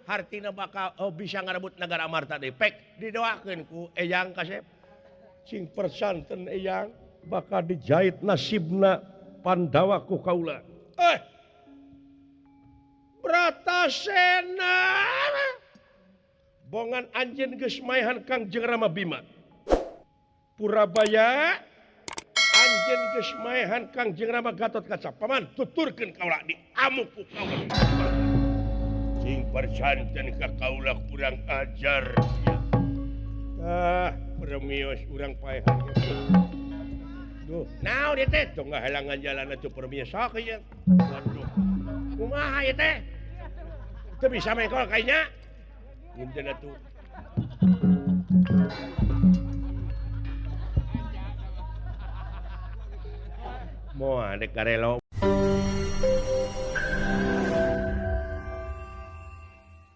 Hartina bakal oh, bisa ngarebut negara Amarta deui. Pek didoakeun ku Eyang kasep. Sing persanten Eyang bakal dijahit nasibna Pandawa ku kaula. Eh. Bratasena. Bongan anjeun geus maehan Kangjeng Rama Bima. Purabaya anjeun geus maehan Kangjeng Rama Gatotkaca. Paman tuturkeun kaula diamuk ku kaula. Sing persanten ka kaula kurang ajar. Ah, permios urang paehan. Duh, naon ieu teh? Tong ngahalangan jalan atuh permios sok ieu. Waduh. Kumaha ieu teh? Teu bisa mengkol kayaknya. Punten atuh. Moal dek karelo.